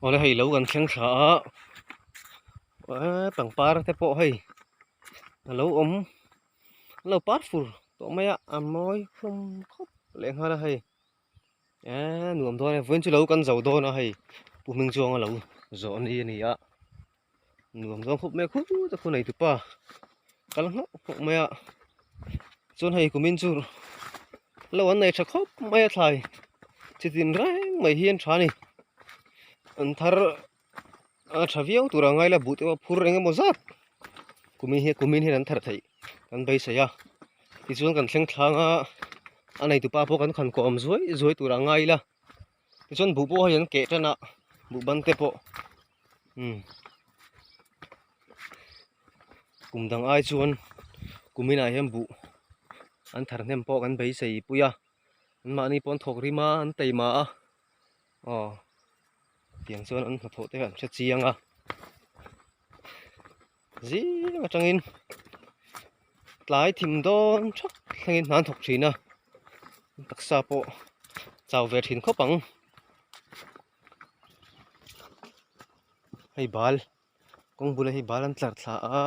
Awle hei lo kan thleng thla a eee pangpar te pawh hei a lo awm an lo par fur tawh mai a a mawi hlawm khawp leh nghal a hei eee nuam dawn e vawiin chu lo kan zo dawn a hei pu hming chuang a lo zawh ni a ni a nuam dawn khawp mai a khu te khu nei tupa kal nghauh nghauh mai a chuan hei kumin chu lo an nei tha khawp mai a thlai chi tin reng mai hi an tha a ni an thar a tha viau tur a ngai la buh te pawh phur eng emaw zat kumin hi kumin hian an thar theih kan beisei a tichuan kan thleng thlang a a nei tupa pawh kan khan kawm zuai zuai tur a ngai ila tichuan buh pawh hei an keh tan a buh ban te pawh umm kum dang ai chuan kumin ah hian buh an thar hnem pawh kan beisei pui a an mahni pawh an thawk rim a an taima a aw tiang chuan an hnathawh te an hre chiang a zing atangin tlai thim dawn thak thlengin hna an thawk thin a taksa pawh chau ve thin khawp ang hei bal kawng bula hi bal an tlar thla a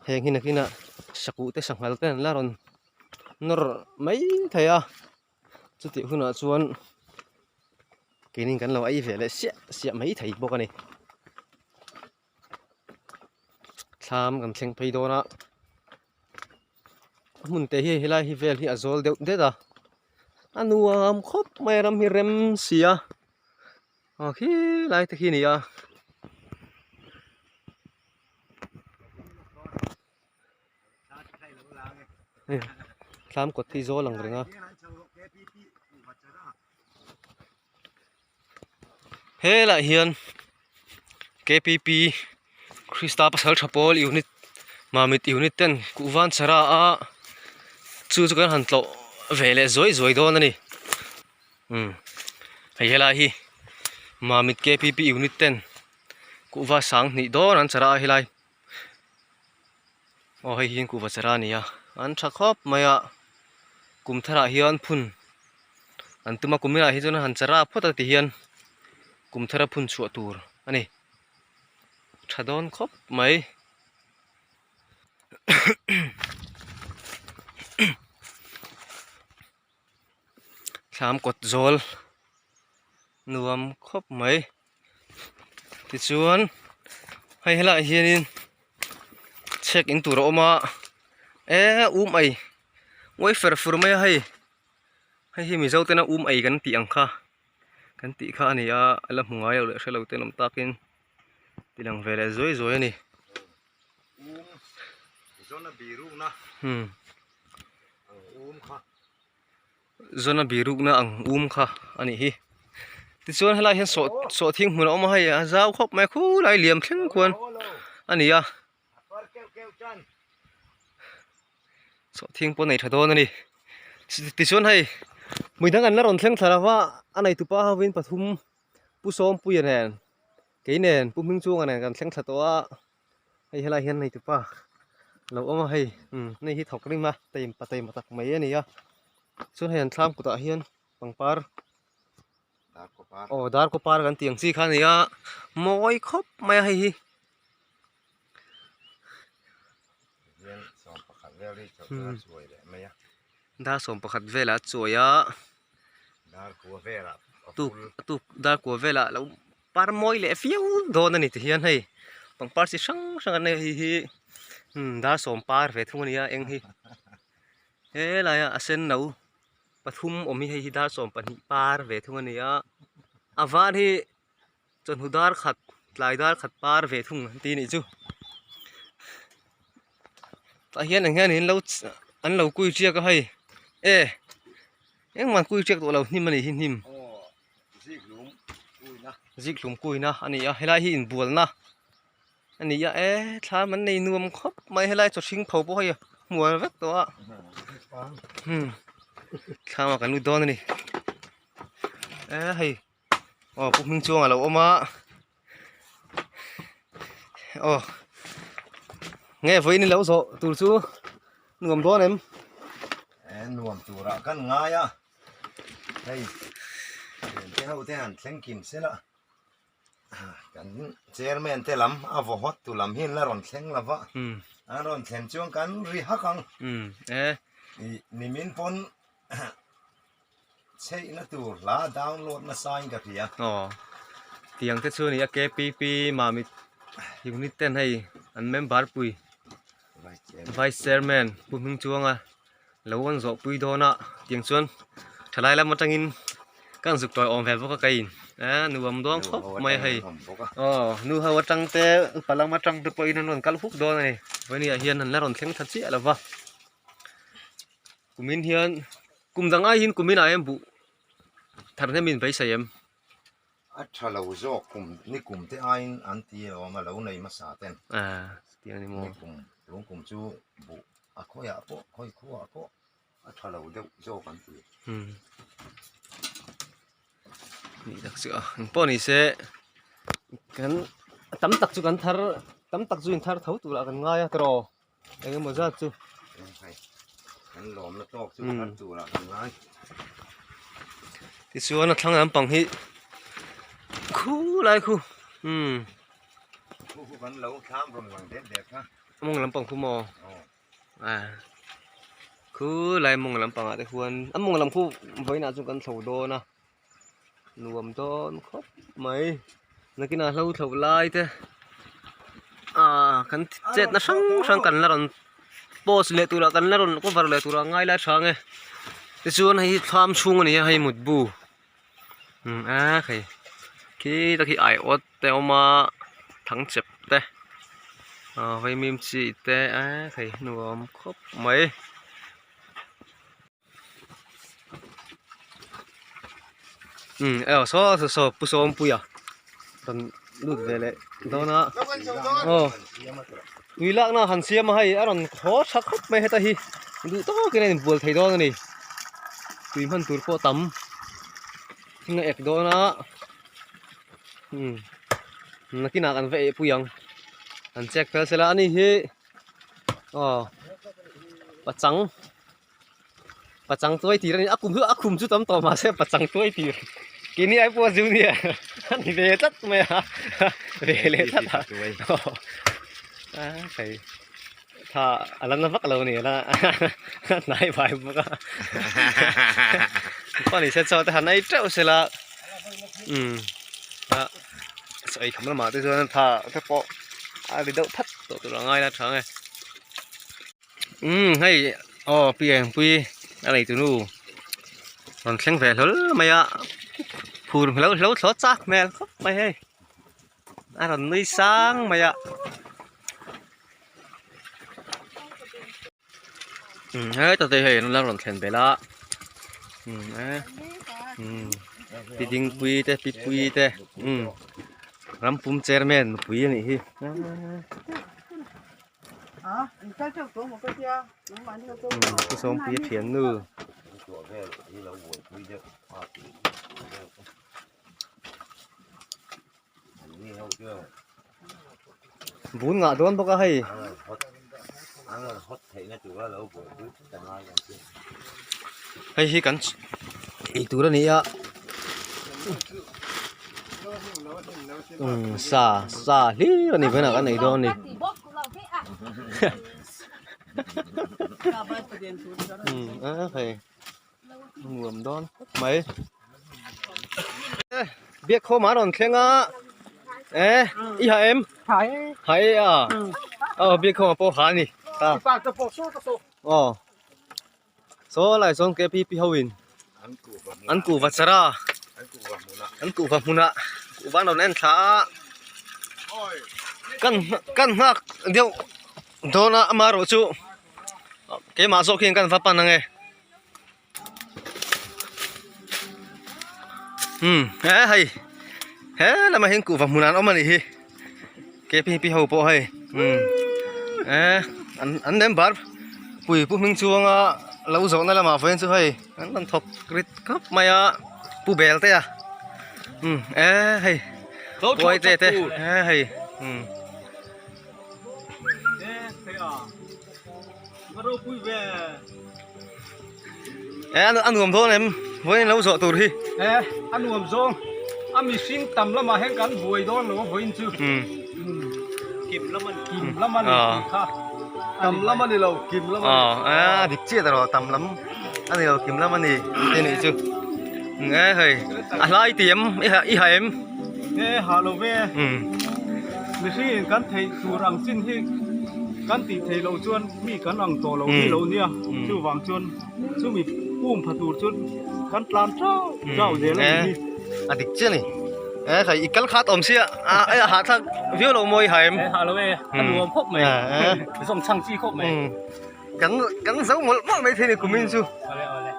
heng hi nakinah sakuh te sanghal te an la rawn nawr mai thei a chutih hunah chuan keinin kan lo ei ve leh siah siah mai thei bawk a ni thlam kan thleng phei dawn a a hmun te hi helai hi vel hi a zawl deuh det a a nuam khawp mai a ram hi rem si a aw khi lai te khi a ni a. Thlam kawt hi zawl ang reng a. Helaiah hian kpp Krista pasal tha pawl unit Mamit unit ten kuhvan chara a chu chu kan han tlawh ve leh zuai zuai dawn a ni umm hei helai hi Mamit kpp unit ten kuhva sang hnih dawn an chara a helai. Aw hei hi kuhva chara a ni a an tha khawp mai a kum tharah hian phun an tum a kum inah hi chuan han chara phawt a ti hian kum thara phun chhuah tur a ni tha dawn khawp mai. Thlam kawt zawl nuam khawp mai tichuan hei helaiah hianin chhek in tur a awm a eee um ei uai fer fur mai a hei hei hi mizo tena um ei kan tih ang kha kan tih kha a ni a a la hmu ngai lo leh hrelo te an awm takin ti lang ve leh zuai zuai a ni. Zawna birukna ang um kha a nih hi tichuan helai hian sawh sawhthing hmun a awm a hei a zau khawp mai a khulai liam thleng khuan a ni a sawhthing pawh nei tha dawn a ni tichuan hei mui dang an la rawn thleng thla lo va a neitupa hovin pathum pu Sawmpuia nen kei nen pu Hmingchunga nen kan thleng thla tawh a. Hei helai hian nei tupa lo awm a hei umm hei hi thawk rim a taima taima tak mai a ni a chuan hei an thlam kutah hian pangpar aw darkaw par kan tih ang chi kha a ni a mawi khawp mai a hei hi dar 11 velah a chuai a tuk darkua velah lo Par mawi leh viau dawn a ni ti hian hei pangpar chi hrang hrang an nei a hei hi umm dar sawm par ve thung a ni a eng hi helaia a sen no pathum awm hi hei hi dar 12 par ve thung a ni a a var hi chawhnu dar khat tlai dar khat par ve thung an ti a nih chu tah hian eng hian in lo an lo kui tiak a hei e engmah kui tiak tawh lo hnim a nih hi hnim. Zikhlum kuina a ni a helai hi inbualna a ni a e thlam an nei nuam khawp mai helai chaw hring pho pawh hei hmual vek tawh a hmm thlam ah kan lut dawn a ni e hei aw pu hming chuang a lo awm a aw nge vawiin i lo zawh tur chu nuam dawn em e nuam turah kan ngai a. Hei te ho te han thleng kim se la. Kan chairman te lam a vaw hawt tu lam hi an la rawn thleng lo va, an rawn thlen chuan kan ri hak ang. Ih nimin pawn chheihna tur hla download nasa in ka hria. Aw tiang te chu a ni a KPP Mamit unit ten hei an member pui vice chairman Pu Hmingchuanga lo an zawh pui dawn a tiang chuan thalai lam atangin ka han zuk tawi awm ve bawk a ka in eh nuam dawn khawp mai a hei aw nu ho atang te upa lam atang te pawhin an rawn kal huk dawn a ni vawinia hian an la rawn thleng tha chiah lo va kumin hian kum dang aiin kumin ah hian buh thar hnem in beisei em. A tha lo zawk kum ni kum te aiin an ti alawm a lo nei hmasa ten. Ah tiang ni maw. Ni kum tun kum chu buh a khawiah pawh khawi khuaah pawh a tha lo deuh zawk an ti. Hmm. Ni tak chu a eng pawh ni se kan tam tak chu kan thar tam tak chu in thar tho turah kan ngai a tiraw. Eng emaw zat chu. Kan lawmna tawk chu thar turah kan ngai. Tichuan a thlang lampang hi khu lai khu umm. Khu khu kan lo thlam rawn lang det det kha. Mawng lampang khu maw? A khu lai mawng lampang ah te khuan a mawng lam khu vawiinah chuan kan thlo dawn a nuam dawn khawp mai nakinah hlo thlo lai te ah kan chetna hrang hrang kan la rawn post leh turah kan la rawn cover leh turah ngai lai hrang e tichuan hei hi thlam chhung a ni a hei mutbu a hei khi tak hi aiawt te a awm a thangchep te ah vaimim chi te a hei nuam khawp mai. Umm aw saw saw saw pu sawmpuia rawn lut ve leh dawn a aw tui lakna han siam a hei a rawn haw tha khawp mai heta hi duh tawkin a inbual thei dawn a ni tui hman tur pawh tam thing a ek dawn a umm nakinah kan va eh pui ang an check fel sela ani hi aw pachang. Pachang tuai tir a ni a kum chu a khum chu tam tawh mahse pachang tuai tir keini ai pawh junior a ni ve tlat mai a ve leh tlat a a hei tha a la na vak lo a ni la a hnai vai bawk a pa ni se chaw te han ei teuh sela umm a chaw ei kham lamah te chuan tha te pawh a ri deuh phat tawh tur a ngai la tha ang e. Umm hei aw pi engpui a nei tunu rawn thleng ve hlawl mai a phur hlo hlo thlawt chak hmel khawp mai hei a rawn nui sang mai a umm heta te hei an la rawn thlen belh a umm e umm pi dingpui te pi pui te umm rampum chairman nupui a nih hi. Pu Sawmpuia thiannu bun ngah dawn bawk a hei hei hi kan ei tur a ni a umm sa sa hlir a ni vawiinah kan ei dawn a ni. Umm a hei nuam dawn khawp mai biak khawm a rawn thleng a e i ha em ha e a aw biak khawm ah pawh ha a ni aw saw lai sawn kpp ho in an kuhva char a an kuhva hmunah kuhva an rawn en thla a kan kan nghak deuh dawn a amaherawh chu keimah zawk hian kan va pan ang e umm he hei he lamah hian kuhva hmunah an awm a nih hi kpp ho pawh hei umm e an an member pui pu hming chuanga lo zawhna lamah vawiin chu hei an rawn thawk rit khawp mai a pu bel te a umm e hei puai te te e hei umm. E a nuam dawn em vawiin lo zawh tur hi e a nuam zawng. A mihring tam lamah hian kan buai dawn lo a vawiin chu. Kim lam a ni. Kim lam a ni tih kha. Tam lam a ni lo, kim lam a ni. A dik chiah ta rawh, tam lam a ni lo, kim lam a ni tih nih chu. E hei, a hlai ti em, i ha em? E ha lo ve. Mihringin kan theih tur ang chin hi kan tih theih loh chuan mi kan ang tawh lo hi lo nia. Chuvang chuan chumi pum pha tur chuan kan tlan chau chau zel a ni hi. A dik chiah a ni. E hei i kal khat awm sia a a hahthlak viau lo mawi ha em? E ha lo e, a nuam khawp mai. Zawm chhang chi khawp mai. Kan kan zo mawlh mawlh mai thei a ni kumin chu. Awle awle.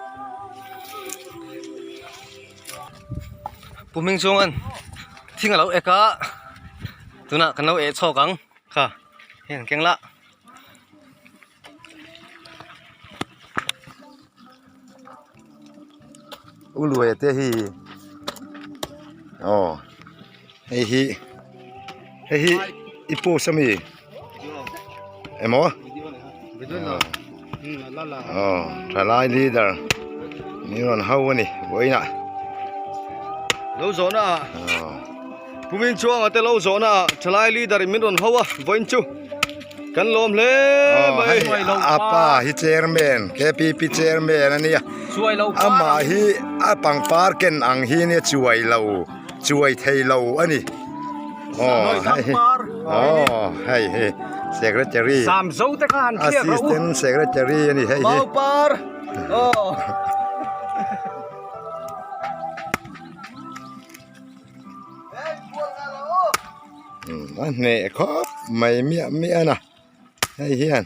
Pu Hming chuan thing a lo ek a tunah kan lo eh chhawk ang kha hei an keng lah. U Luaia te hi aw hei hi hei hi i post ami emaw aw thalai leader min rawn ho a ni vawiinah lo zawhna ah kumin chuanga te lo zawhna ah thalai leader in min rawn ho a vawiin chu kan lawm hle mai a pa hi chairman KPP chairman a nia amah hi a pangpar ken ang hi nia chuai lo chuai thei lo a ni aw hei aw hei hi secretary assistant secretary a ni hei hi par aw a hneh khawp mai miah miah a na hei hian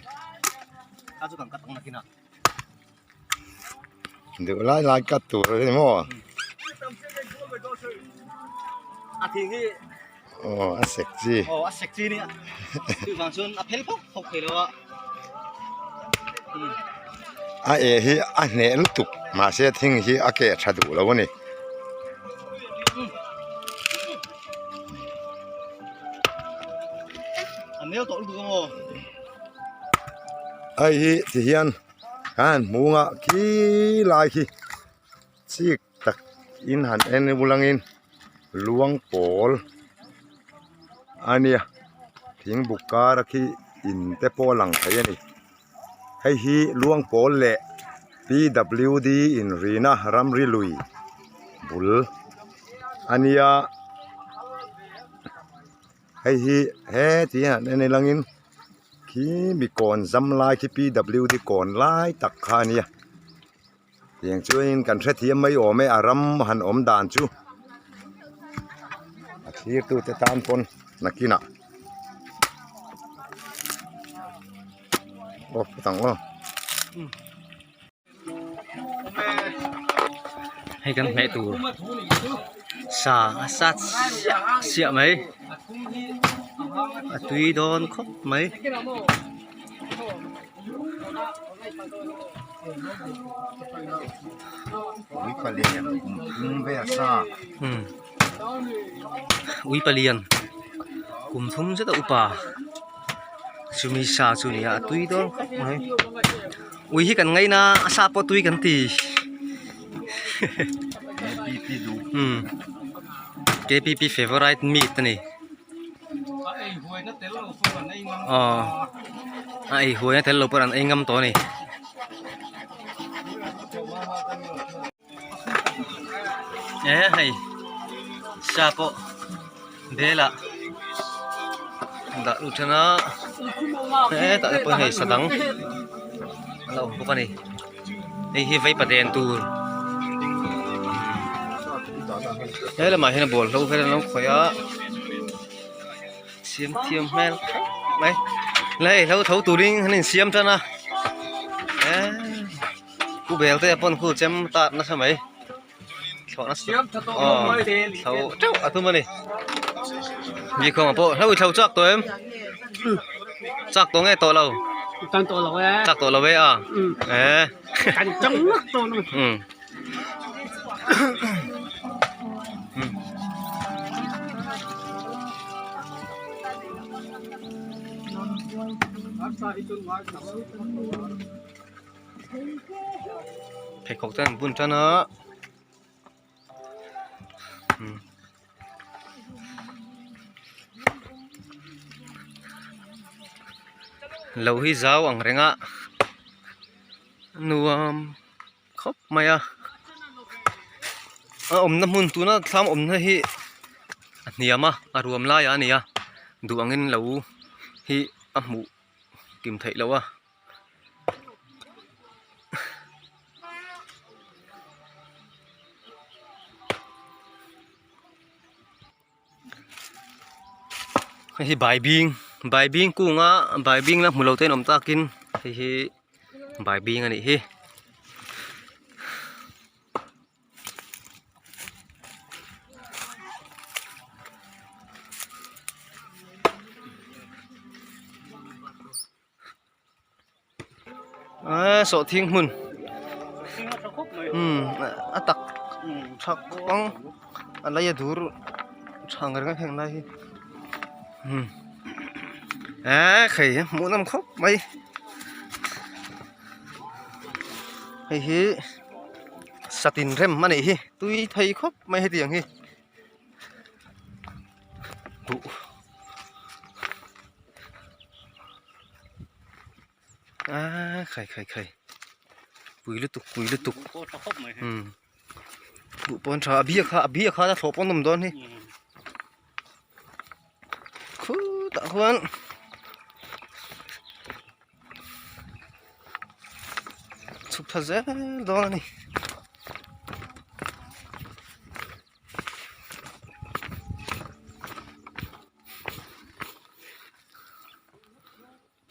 Duh lai lai cut tur a ni maw? A thing hi Aw a sek chi. Aw a sek chi nia. Chuvang chuan a phel phawk phawk thei lo a. A eh hi a hneh lutuk mahse thing hi a keh tha duh lo a ni. A nel tawh lutuk ang aw. Hei hi ti hian kan han hmu a khi lai khi chik tak in han en ulangin luang pawl a nia thing buk kar a khi in te pawh a lang thei a ni hei hi luang pawl leh P W D inrina ramri lui bul a nia. Hei hi he tih hian en ilangin khi mi kawn zam lai khi PWD kawn lai tak kha a nia tiang chuanin kan hrethiam mai awm e a ram han awm dan chu a thlir tute tan pawn nakinah aw phawt ang aw. Hei kan hmeh tur sa a sat siah siah mai a tui dawn khawp mai. Ui palian kum thum zet a upa chumi sa chu a ni a a tui dawn khawp mai. Ui hi kan ngaina a sa pawh tui kan ti KPP favorite meat a ni aw a ei huaina tel lo pawh an ei ngam tawh a ni. E hei sa pawh bel ah dah lut then a hetah te pawh hei sa dang a lo awm bawk a ni hei hi vaipa den tur he lamah hian a bawlhlo vel an lo khawih a siam thiam hmel khawp mai la hei hlo tho turin an insiam tan a eee. Pu bel te pawn khu chem tat nasa mai thlawh nasa aw thlo teuh a tum a ni mi khawng ah pawh hlo i thlo chak tawh em chak tawh nge tawh lo tan tawh lo e chak tawh lo e a e kan chang ngak tawh lo um Pheikhawk te an bun tan a. Lo hi zau ang reng a nuam khawp mai a a awmna hmun tuna thlam awmna hi a hniam a a ruam laiah a ni a duh angin lo hi a hmuh kim theih loh a. Hei hi baibing baibing kunga baibing la hmu lo te an awm takin hei hi baibing a nih hi. Eee sawhthing hmun umm a tak tha khawp ang a lei a dur tha ang reng a heng lai hi umm eee hei hi hmuh nawm khawp mai hei hi satin rem a nih hi tui thei khawp mai hetiang hi duh. Aaa khai khai khai pui lutuk pui lutuk umm duh pawn tha a biak kha a biak kha a thlawh pawn a awm dawn hi khutah khuan chhuk tha zel dawn a ni.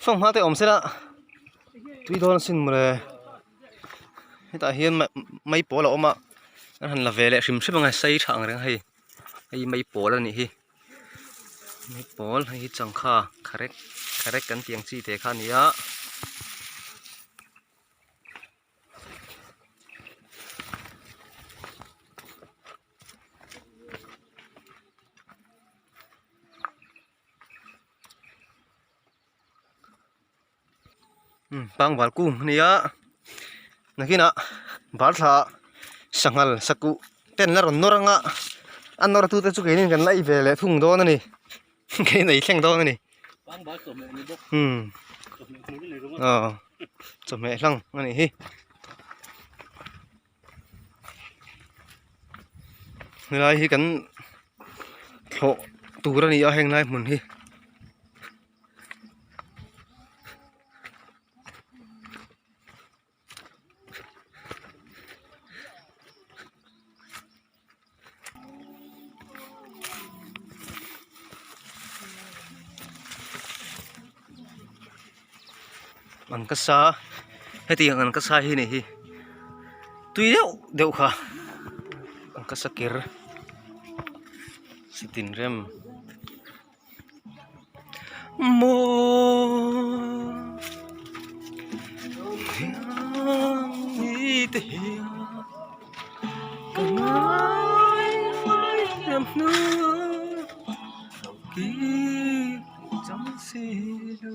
Fanghma te awm sela tui dawn asin mawle hetah hian mai pawl a awm a an han la ve leh hrim hrim ang a sei tha ang reng a hei hei mai pawl a nih hi mai pawl hei hi changkha kharek kharek kan tih ang chi te kha a ni a. Pangval kung a nia nakinah barthla sanghal sakuh ten la rawn nawr anga a nawr tute chu keinin kan la ei ve leh thung dawn a ni keinin ei thleng dawn a ni aw chawhmeh hlang a nih hi. Helai hi kan thlawh tur a ni a heng lai hmun hi. An ka sa hetiang an ka sa hi nih hi tui deuh deuh kha an ka sa ker sitin rem maw ni te hian ka ngai em hnu ki chang si lo.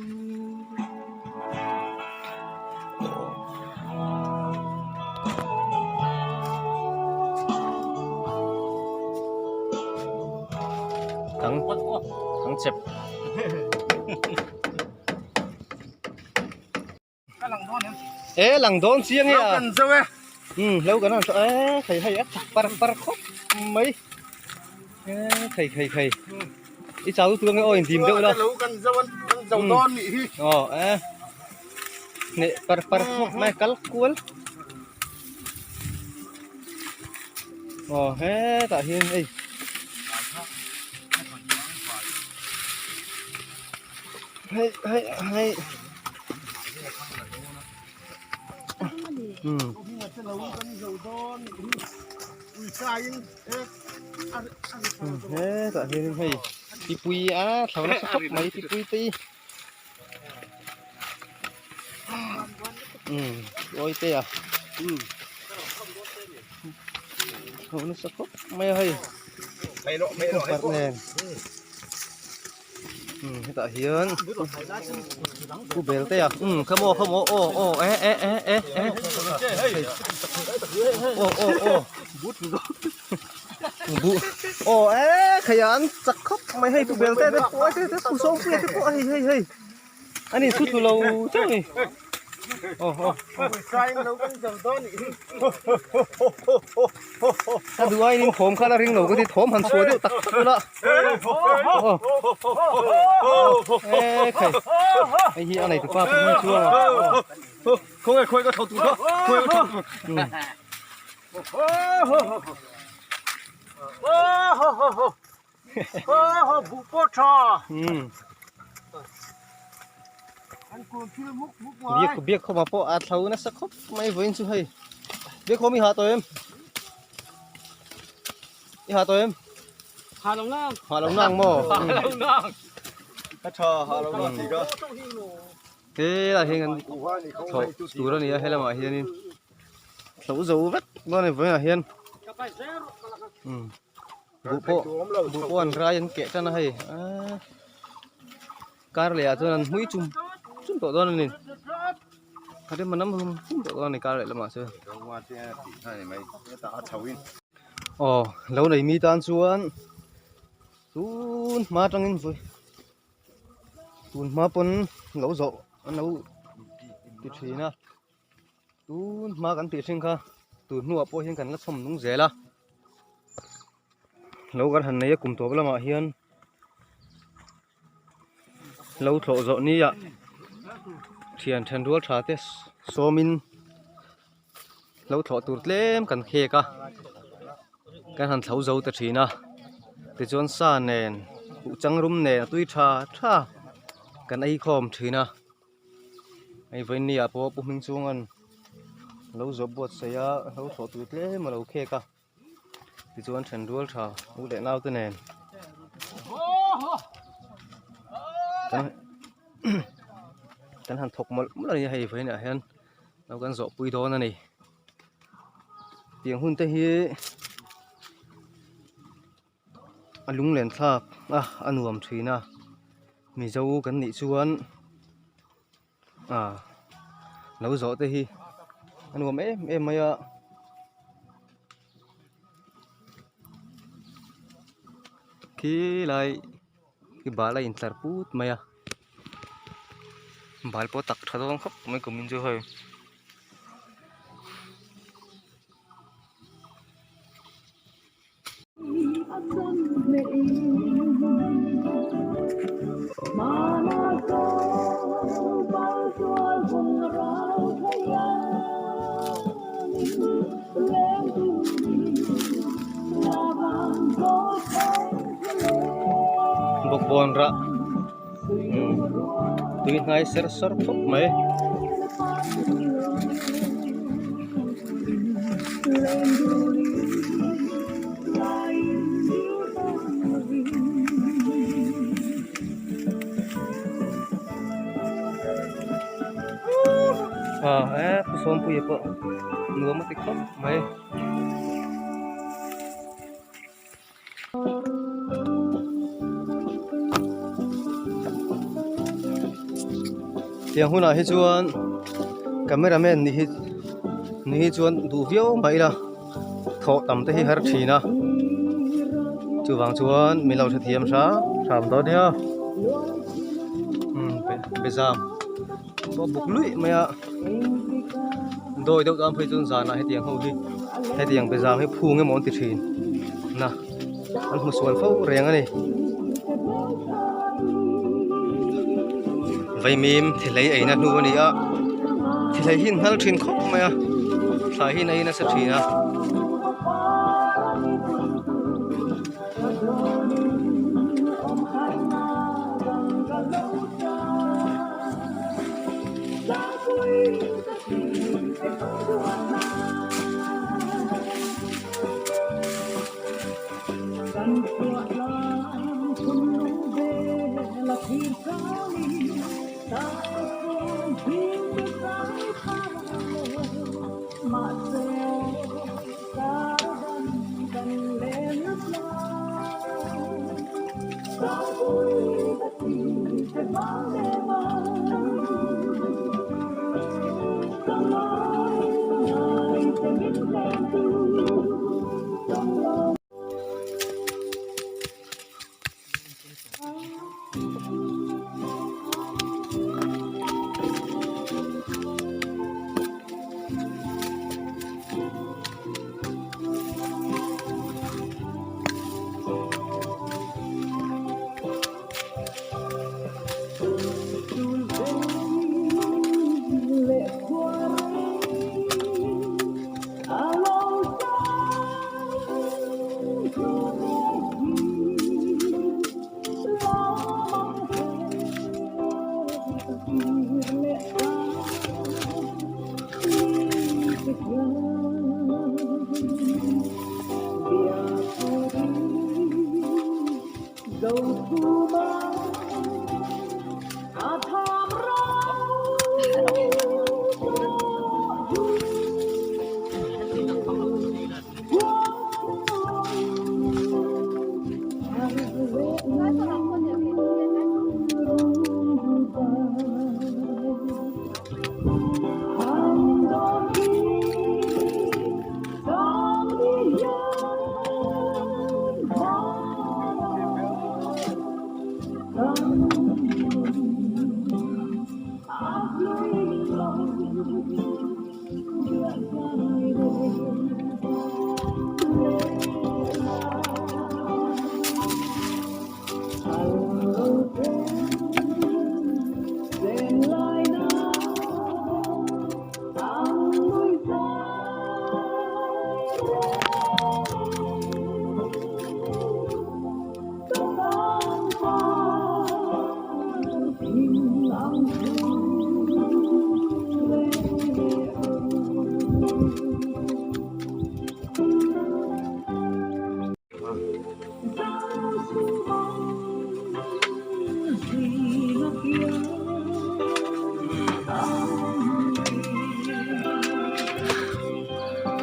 Thang thang chep. Ê lang dawn chiang e à. Ừ, lâu cái nào ê thầy hay á par par khóc mấy. Ê thầy thầy thầy. Ít cháu tương cái ôi tìm đâu đâu. Ờ ê. Nè par par khóc mai kal kual. Ờ he tại hiên ê. Hei hei hei. Um. He tah hian hei pipui a thlo nasa khawp mai pipui te hi. Um awi te a. Um. Thlo nasa khawp mai a hei. Parh nen. Hetah hian pu bel te a umm khamaw khamaw aw aw e e e e e aw aw aw bu aw e khai an chak khawp mai hei pu bel te te pawh te te pu sawmpuia te pawh hei hei hei. Ani thu thu lo chauh ni. Aw aw. A duh aiin thawm khan a ring lo ka ti thawm han chhuah deuh tak tak ula. Aw. E khai. Hei hi a nei tupa pawh hming chuang a. Khawnge khawi ka tho tur kha khawi ka tho tur. Biak biak khawmah pawh a thlo nasa khawp mai vawiin chu hei biak khawm i ha tawh em i ha tawh em ha lo nang ha lo nang maw ha lo nang a tha ha lo nang ti ka helai hian kan thlawh tur a ni a helamah hianin thlo zo vek dawn a ni vawiinah hian Buh pawh buh pawh an rai an keh tan a hei aaa kar leh ah chuan an hmui chum chum tawh dawn a ni a rem a nam hlum hlum tawh dawn a ni kar leh lamah chuan aw lo nei mi tan chuan tun hma atangin vawi tun hma pawn lo zawh an lo ti thin a. Tun hma kan tih hring kha tun hnuah pawh hian kan la chhawm nung zel a lo kan han nei a kum tawp lamah hian lo thlawh zawh ni ah thian then rual tha te sawmin lo thlawh tur tlem kan khek a kan han thlo zo ta thin a tichuan sa nen buhchang rum nen a tui tha tha kan ei khawm thin a. Hei vawiin ah pawh pu hming chunga'n lo zawh buatsaih a lo thlawh tur tlem a lo khek a tichuan then rual tha u leh nau te nen kan han thawk mawlh mawlh a ni hei vawiin ah hian lo kan zawh pui dawn a ni tiang hun te hi a lunglen thlak a a nuam thin a mizo kan nih chuan ah lo zawh te hi a nuam em em mai a khilai khi bal a intlar put mai a bal pawh tak tha dawn khawp mai kumin chu hei. Bawkbawn rah tui hnai ser sawr khawp mai. Ah e pu sawmpuia pawh nuam a ti khawp mai. Tiang hunah hi chuan camera man nih hi nih hi chuan duh viau mah ila thawh tam te hi har thin a chuvang chuan min lo hrethiam hram hram dawn nia umm be zam pawh buk luih mai a dawi deuh tan phei chuan zanah hetiang ho hi hetiang be zam hi phung emaw an ti thin na an hmu sual fo reng a ni vaimim thilei eina hnu a ni a thilei hi an nghal thin khawp mai a thlai hi an ei nasa thin a.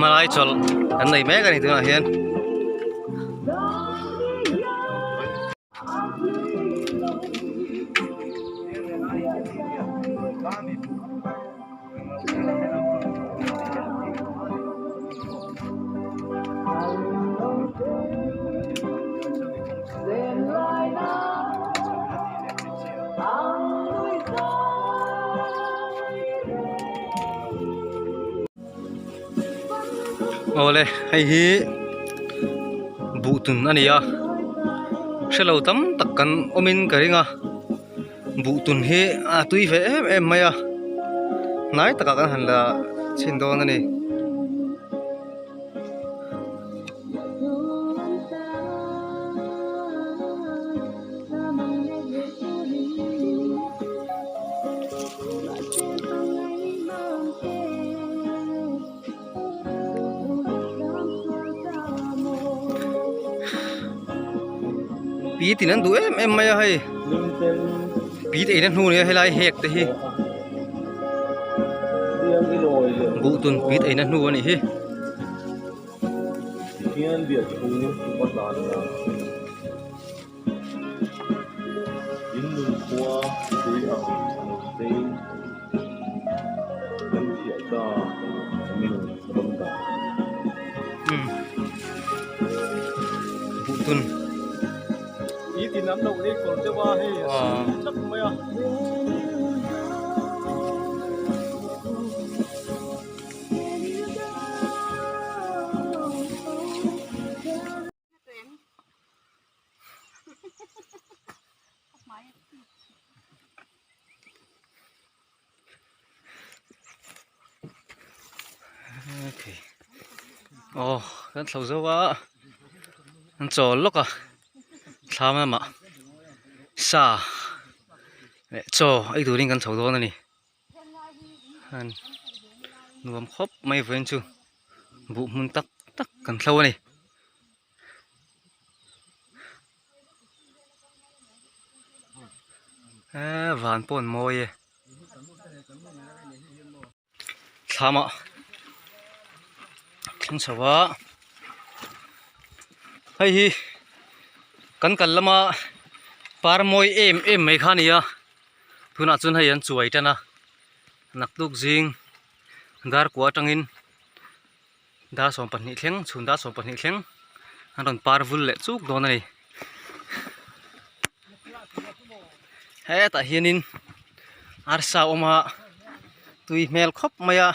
Hmalai chawlh kan nei mek a ni tunah hian. Awle hei hi buhtun a ni a hrelo tam tak kan awmin ka ring a buhtun hi a tui ve em em mai a hnai takah kan han la chhin dawn a ni. Pi tin an duh em em mai a hei pi te in a hnu nia helai hek te hi buhtun pi te in a hnu a nih hi. In nun khua tui ang a lo chei kan thiah ta mi rawn dah. Umm buhtun. Ni tin an lo ei kawr deuh a hei a sir tlat mai a. Aw kan thlo zo a an chawl lawk a thlam lamah sa leh chaw ei turin kan chho dawn a ni. Nuam khawp mai vawiin chu buh hmun tak tak kan thlo a ni. Eee van pawh an mawi e. Thlamah thleng chho a hei hi kan kal lama par mawi em em mai kha a ni a tunah chuan hei an chuai tan a naktuk zing dar kua atangin dar 12 thleng chhun dar 12 thleng an rawn par vul leh chuk dawn a ni hetah hianin arsa a awm a tui hmel khawp mai a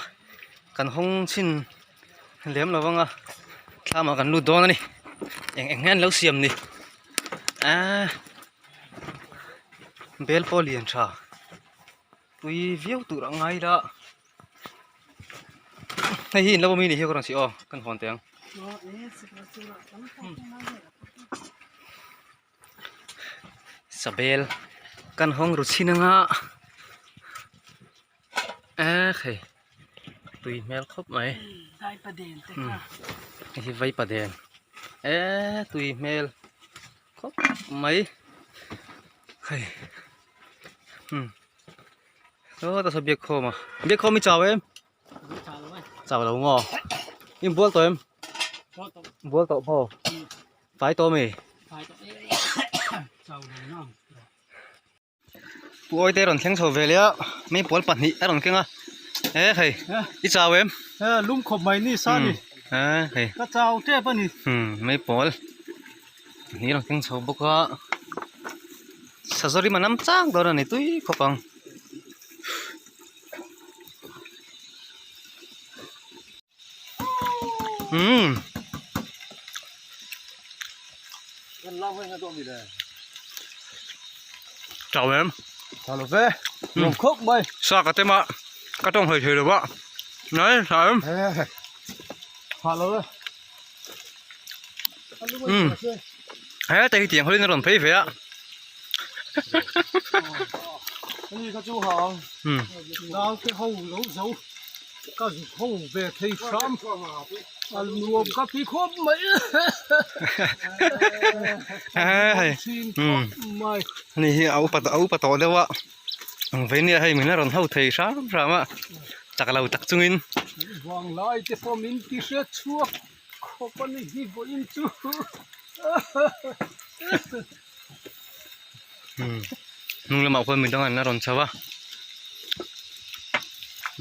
kan hawng chhin lem lo vang a thlamah kan lut dawn a ni eng eng nge an lo siam ni aaa bel pawh lian tha tui viau tur a ngai la. Hei hi in lo awm hi ni hi ka rawn si aw kan hawn teh ang. Sabel kan hawng ru chhin anga eh hei tui hmel khawp mai hei hi vaipa den eh tui hmel. khawp mai hei umm saw ta saw biak khawm a biak khawm i chau em chau lo maw in bual tawh em bual tawh maw fai tawh ami Pu Awite rawn thleng chho ve leh a mei pawl pahnih a rawn keng a he hei i chau em he lum khawp mai ni sa ni he hei ka chau tep a ni mei pawl pahnih a rawn keng chho bawk a sazawrim a nam chang dawn a ni tui khawp ang. Chau em Chau lo ve Nuam khawp mai Sa ka tem a ka tawng hawi thei lo va Nai tha em Tha lo ve He te hi tiang hawlin a rawn phei ve a Ani kha chu hang Nau te ho lo zo Ka zuk ho ve thei hram a nuam ka ti khawp mai hei mai ani hi a upa a upa tawh deuh a ang vei nia hei min la rawn ho thei hram hram a chak lo tak chungin vang lai te pawh min ti hre chhuak khawp ani hi vawiin chu hnung lamah khuan midang an la rawn chho a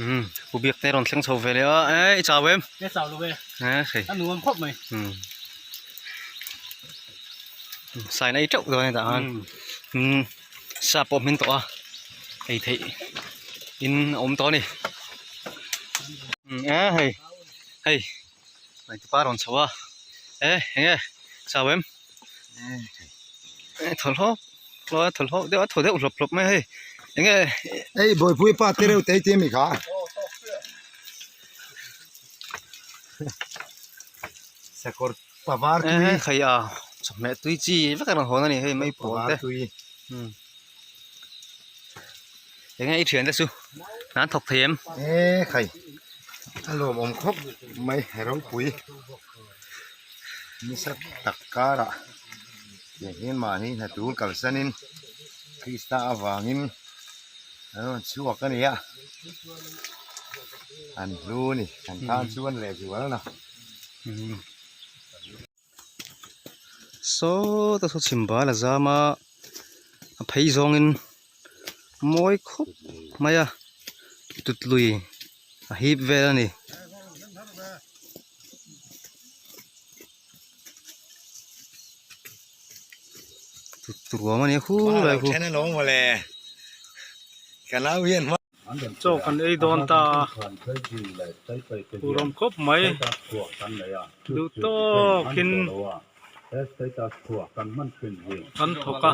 umm pu biak te rawn thleng chho ve leh a e i chau em e chau lo e e hei a nuam khawp mai umm sign ei teuh dawn a tah khan umm sa pawh hmin tawh a ei theih in a awm tawh a ni e hei hei pa rawn chho a e eng nge chau em thaw hlawp hlawp a thaw hlawp deuh a thaw deuh hlawp hlawp mai a hei eng nge hei bawihpui pa te reuh te te mi kha sakawr pavar tui hei a chawhmeh tui chi vek a rawn hawn a ni hei mai pawl te eng nge i thian te chu an thawk thei em e khai a lawmawm khawp mai ropui nisa tak karah tiang hian mahni hna tur kalsanin Krista avangin an rawn chhuak a ni a an hlu a ni an tan chuan lehzual na. Saw ta saw chhim bal a zam a a phei zawngin mawi khawp mai a tutlui a hip vel a ni. Tut ruam a ni a khulai khu. Chaw kan ei dawn ta a huram khawp mai duh tawkin an thawk a.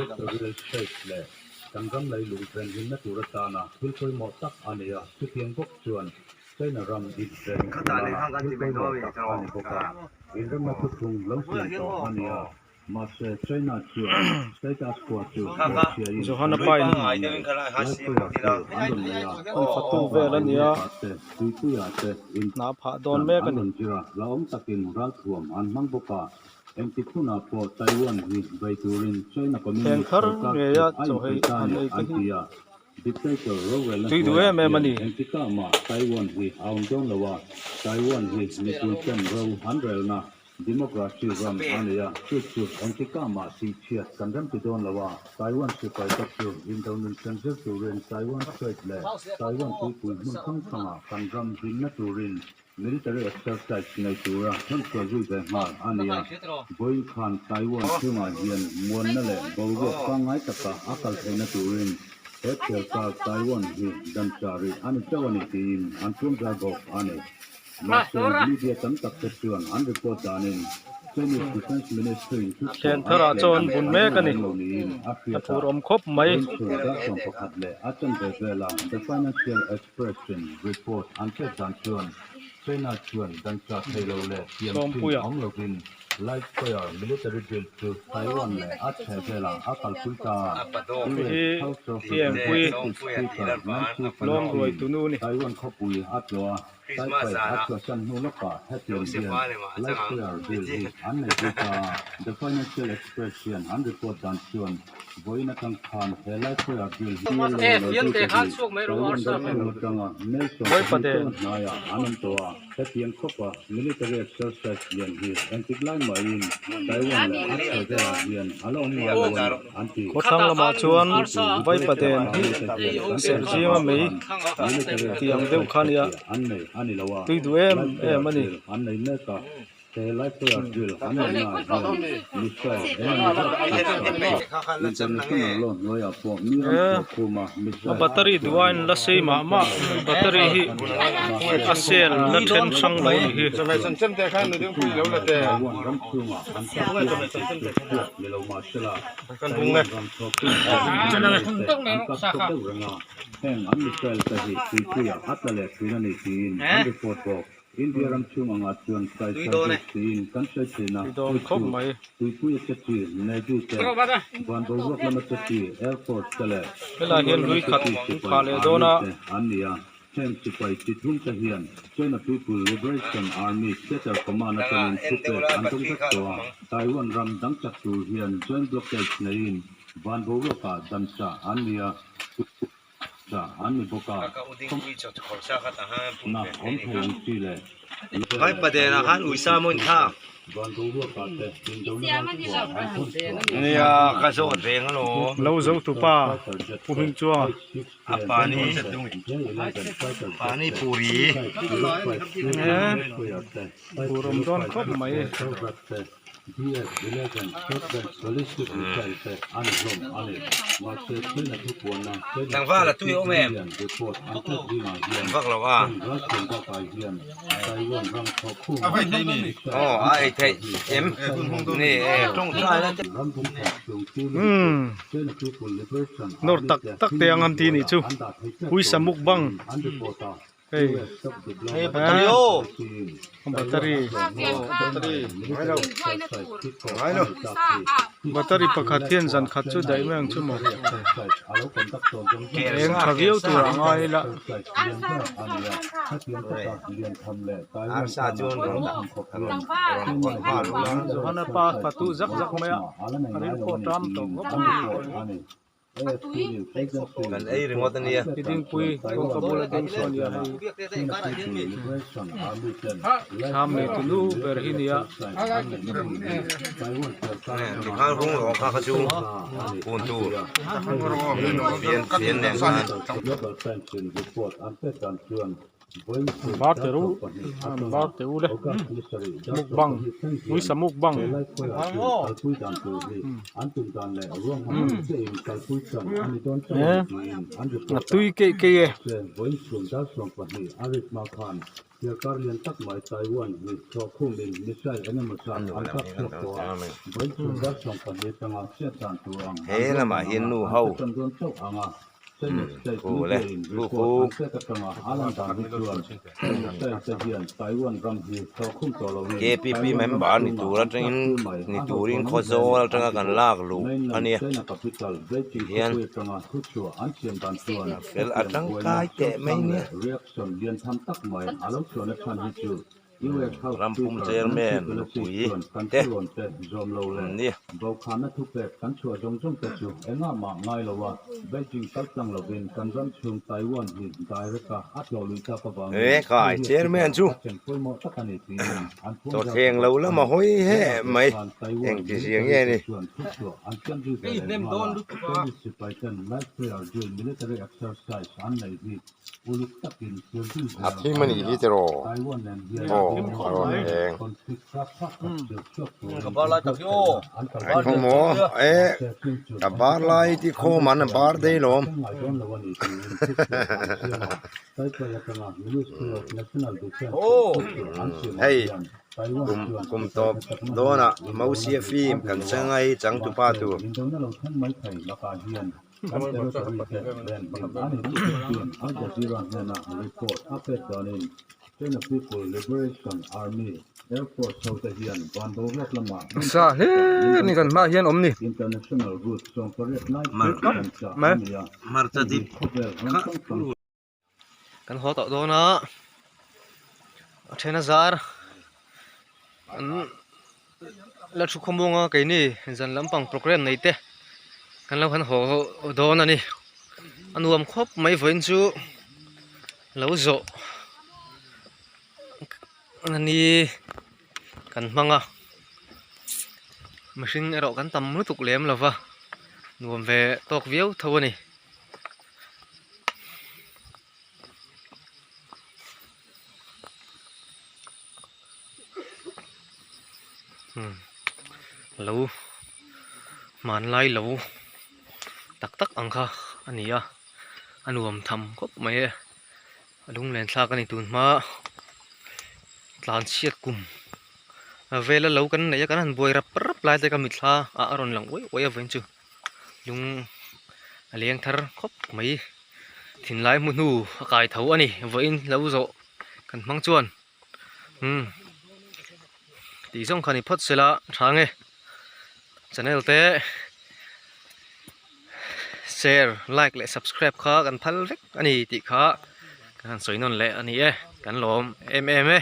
Johana pain an fatu vel a nia hna phah dawn mek a ni. Thleng thar ngeia chaw hei han ei te hi tui duh em em a ni. Democracy ram a nei a, chu chu engtikah mah tihchhiat kan remti dawn lo a, Taiwan sipai te chu indo nun chen zir turin Taiwan Strait leh Taiwan tuipui hmun hrang hrangah kan ram hlimna turin military exercise nei tura thawnchhuah zui ve nghal a ni a. Vawiin khan Taiwan chhungah hian muanna leh boruak pangngai taka a kal theihna turin he thialkar Taiwan hi danchah rih a ni chauh a ni tiin an tlawmzai bawk a ni. Mahse, media tam tak te chuan an report danin Chinese Defence Ministry in thuchhuah Thian tharah an chaw an siam bun an mek a ring ni. lem lo niin a A hriat a. phur awm khawp mai. Vawiin chhun dar 11 leh a chanve vela The Financial Express in report an pek dan chuan China chuan dan chah thei lo leh thiam chin Sawmpuia. awm lovin Live Fire Military Drill chu Taiwan leh a chhehvelah a kalpui ta a. Hi US House of Thiangpui Representatives Speaker Nancy lawm ruai Pelosi tunu ni. Taiwan khawpui a tlawh a, Taipei a chhuahsan hnu lawkah hetiang hian Live Fire Drill hi an nei pui ta a. The Financial Express hian an report dan chuan vawiin atang khan he Live Fire Drill hi Taiwan ram chhung atanga mel 12 hnaiah an awm tawh a. Hetiang khawpa military exercise lian hi engtik lai mahin Taiwan leh a chhehvelah hian a la awm ngai lo a ni, an ti. Khawthlang lamah chuan Vaipaden hi serh zinga mei tih ang deuh kha a nia, tui duh em em a ni. A battery duh aiin la sei mah mah battery hi a cell la then hrang lo a nih hi. India ram chhung angah chuan Sai Service tiin kan sawi thin a, Dawn chu khawp chu mai. Tuipui a che chi, Navy te, van boruak lama che chi, Air Force te leh Helai hian Khawmual lui lama che khat chi an sipai, phah leh Army dawn a. te an ni a. Heng sipai chi thum te hian China People Liberation Army Theatre Command atangin thupek an dawng vek tawh a, Taiwan ram dang chak tur hian joint blockade neiin van boruakah dansa an ni a. Tah an ni bawk a, na awm thei ang chi leh Nia ka zawt reng alawm. Lo zo tu pa Pu Hming Chuanga. A pani pani puri. Pur awm dawn khawp mai. Tlangval a tui awm em? Vak lo a. Aw a ei theih em? Ni e tawngtai la te. Umm nawr tak tak te ang an ti nih chu uisa mukbang. Hei Hei battery aw battery ngai lo battery pakhat hian zan khat chu daih mai ang chu maw eng tha viau tur a ngai ila. Arsa chuan rawn rawn Johana pa fatu zak zak mai a a ril pawh ṭam tawh khawp mai. Kan ei ringawt a nia. I dingpui kawngka bula ding saw a nia hei. Thlam nei tu nu ber hi nia. Tikhan hung rawh kha kha chu hun tur fian fian nen khan. Bar te ru bar te u le mukbang uisa mukbang e a tui keih keih e. He lamah hian nu ho. Khu le khu khu. KPP member ni tur atangin ni turin khawzawl atanga kan lak luh a nia tihian fel a tangkai teh mai nia. Ram pum chairman nupui te an ni. He kai chairman chu chawthleng lo lama hawi he mai engti zia nge ni. A thim a nih hi tiraw aw a rawn eng ai khaw maw e ka bar lai ti khawm an a bar daih lawm hei kum kum tawp dawnah Mosia film kan chang a hei changtupa tur. Air Force hote hian van boruak lamah hmun Sa hrang hrang hle ni kan hmaah hian awm ni. International route 18 lai chu kan chah a ni a, hei hi khawvel ram hrang hrang Kan haw tawh dawn a, a then a zar an la thu khawmuang a keini zan lampang programme nei te kan lo han haw dawn a ni a nuam khawp mai vawiin chu lo zawh a ni kan hmang a mihring erawh kan tam lutuk lem lo va nuam ve tawk viau tho a ni. Lo hmanlai lo tak tak ang kha a ni a a nuam tham khawp mai e a lunglen thlak a ni tun hma tlan chhiat kum a vela lo kan neih a kan han buai rap rap lai te kha mitthla ah a rawn lang uai uai a vawiin chu. Lung a leng thar khawp mai thinlai hmu hnu a kai tho a ni vawiin lo zawh kan hmang chuan umm tih zawng kha ni phawt sela tha nge channel te share like leh subscribe kha kan phal vek a ni tih kha kan han sawi nawn leh a ni e kan lawm em em e.